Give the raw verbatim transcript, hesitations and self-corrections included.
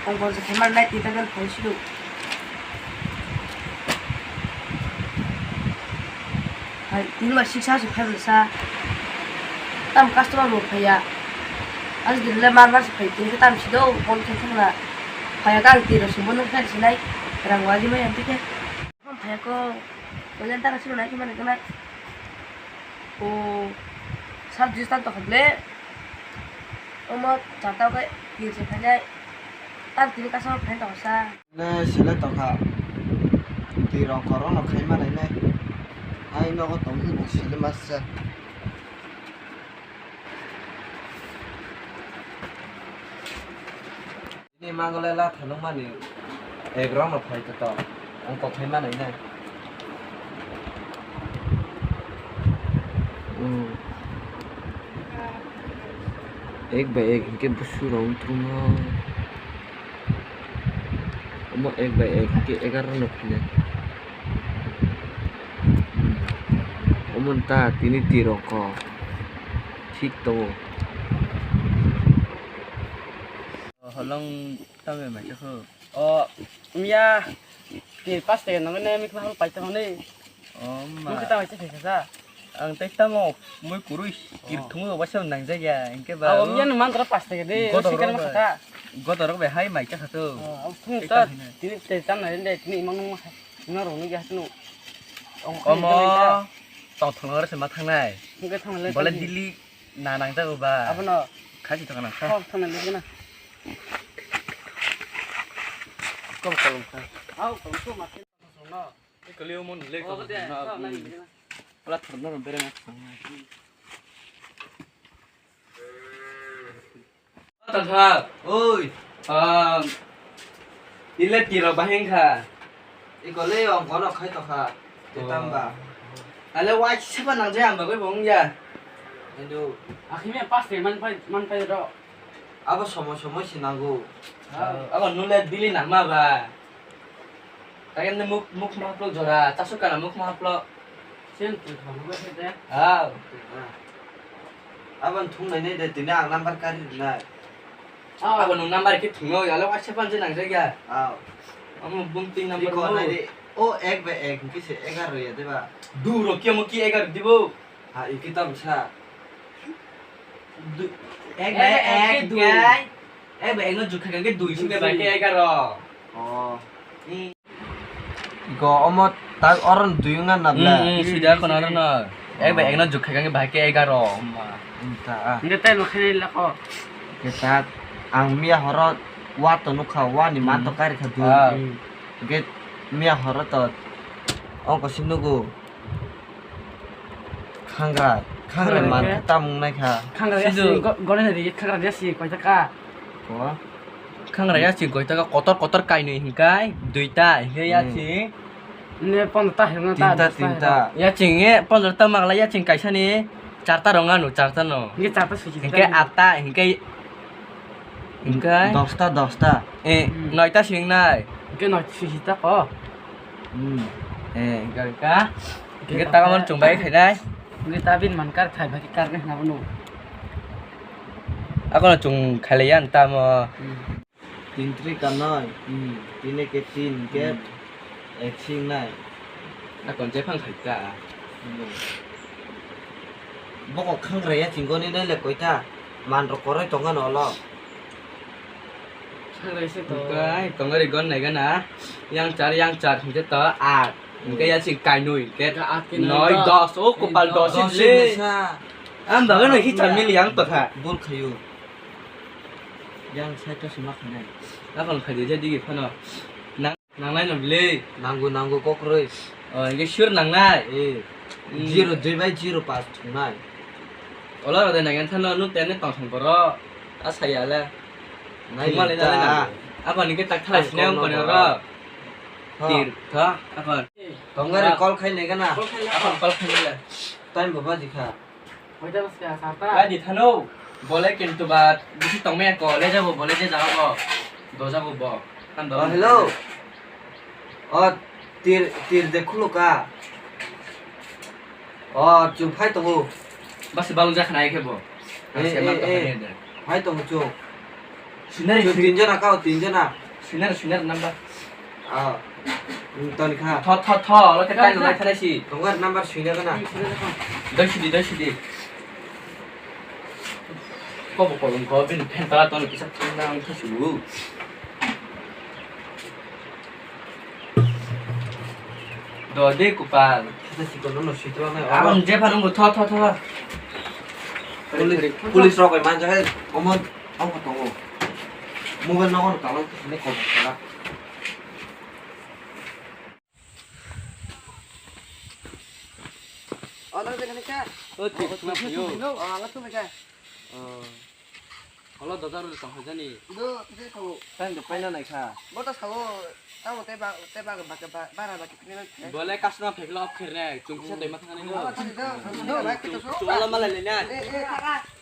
Ang bo je khe man nai tita dan phai sidu. Hai, tini ba siksa se phai sa. Tam customer bo phaiya. Ang din le mar mar se phai tini tam sido phone khe thangna. Phaiya kang tiro sumbo nang khai sinai. Rang wali mai ang tike. Phone phaiya ko. Wajan ta kasi nai kemana kena. O sab jis tan to khatle. Omo chata ke pil se khainai. Tan tini customer phai to sa. Le sele tokha. Twi rong koro no khai manai nai. Ai nogo tong khe bo sele masa. Ni mango le la thanung mani. Ek rong no phai to to. Ang kok khai manai nai. Hmm. Ek bai ek hinkhe busu rong tongma. Omo ek bai ek hinkhe egaroh no phinai. Omo ta tini twi rok kok thik tongo. Holong tamo mai khe kho. O miya twi pash taka nangwi ne mikma hal pai tamo ni. O ma. Mui khe tamo se khe sa. Ang tei tamo mui kurui kir thungo waisa nang jak ya hinkhe ba. Abo miya nung man tara pash taka de. Godorok sikar ma bai. Kha. Godorok bai hai mai cha kha to. Abo thung ta tini tei tam na de tini imang nung ma kha. Nung rung nung ya tunu. Omo tong thang ro se ma thangnai. Hinkhe thang le. Bole tini. Dili na nang jago ba. Abono. Khachi thang nang kha. Kok thang le na. Kok kolom kha. Au kolom kha ma. Ni kali omo ni le to. Ola thorno ro bere ma. Tangha. Oi. Ah. Ile tiro bahing kha. Iko le ong kono khai to kha. Te tamba. Ale wai se ba nang je amba bai bong ya. Hindu. Akhime pas te man pai man pai ro. Abo somo somo si nango. Abo nule bili nangma ba. Taken muk muk mahaplo jora, chasu kana muk mahaplo. Sen tu thong ba se de. Ah. Abo thung nai nai de tini ang number kari nai. Ah. Abo nung number ki thung no yalo WhatsApp an je nang jagya. Ah. Amo bung tin number ko nai de. O ek ba ek ki se egar ya de ba. Du ro ki amo ki egar dibo. Ha, iki tam sa. Du-, ek bai ek, ek, ek, dui. Ek bai ek no jukha khe dui sing bai khe egaro. Oh. Hmm. Iko omo tak oron dui wngna na bla. Hmm, hmm, sida kono oro no. Ek bai ek no jukha khe bai khe egaro. Ma. Inta, ah. Nde tai no khe lako. Ke tak ang miya horo wa to nukha, wa ni man to kari kha dui. Ah. Ke miya horo to ongko si nugo. Khangrai, khangrai man khe tamung nai kha. Khangrai yasi, go-, gone nari khangrai yasi koi taka. Khangrai yasi koi taka kotor kotor kainwi hinkai duita hinkai yasi. Ne pondro ta hinwi ta, tinta, tinta. Yaching e pondro ta magla yaching kaisa ni charta rong ano charta no. Hinke charta suchi hinke atta hinke hinke dosta, dosta. Eh, noita singnai. Hinke noita suchi ta ko. Hmm. Eh, hinke ka. Hinke ta kamon chumbai khainai. Hinke ta bin man kar thai baki kar ne hna bono. Akono chung khailaiya tamo. Hmm. Tin tri kanoi. Hmm. Tine ke tin ke. Hmm. Ek sing nai. Akon jephang khai ta. Hmm. Boko khangrai ya chingoni nai le koita. Man rok koroi tonga no lo. Khangrai se to. Kai tongari gon nai gana. Yang char yang char hingke to at. Hingke ya sing kainui hingke. Ka at ke noi dos. Dos. O kopal dos dos le. Dos le sa. Am bagano hi chamil yang to kha. Bol khayo. Yang sai to sima khanai. Akon khaidi je digi phano. Nang Nangnai no bile. Nango, nango, kokroi. O, hingke sure nangnai. Eh. Hmm. Zero dui bai zero pass thungnai. Ola rode nangya thano, nu tene tong thong boro. A saya le. Nai thungma le ta. Nai nango. Apa ni ke tak thalai sini ang kono ro. Ha. Tir, tha, apa. Tongari call khai nai gana. Call khai le. Apa call khai le. Time baba jikha. Koita bwskha, charta? Bai di thano. Bole kintu ba bisi tongmaya ko, le jabo, bole je jabo. Do jabo bo. Kan do. Oh, hello. Oh, tir, tir de khuluka. Oh, chu phai tongo. Basi balung jakha nai khe bo. Eh, eh, eh. Phai tongo chu. Sinari, sinari. Tinjona kau, tinjona. Sinari, sinari number. Ah. Toni kha. Tho, tho, tho, lo khe taino lai khanai si. Tongar number sinari na. Doi sidi, doi sidi. Ko bo kolom ko bin phen tala tono kisa thangna ang kha sibu. Do de kupal. Kisa sikon no sitwa na. Abang je pharung tho, tho, tho. Police, police rok bai manja hai. Omo, omo tongo. Mobile no on kalo ne ko kala. Ono de kani ka? O, tik na phaio. O, anga tu ka? O. Holo dodar ul tong hajani. Do, tu ka? Tang de paina nai kha. Bo ta sao, tamo te ba, te ba, ba, ba, bara ba, kini na. Bole kasna pheklo kherne, chung kisa doi ma thangani. O, tang do, do, ba, kitu so. Chula mala le na. Eh, eh.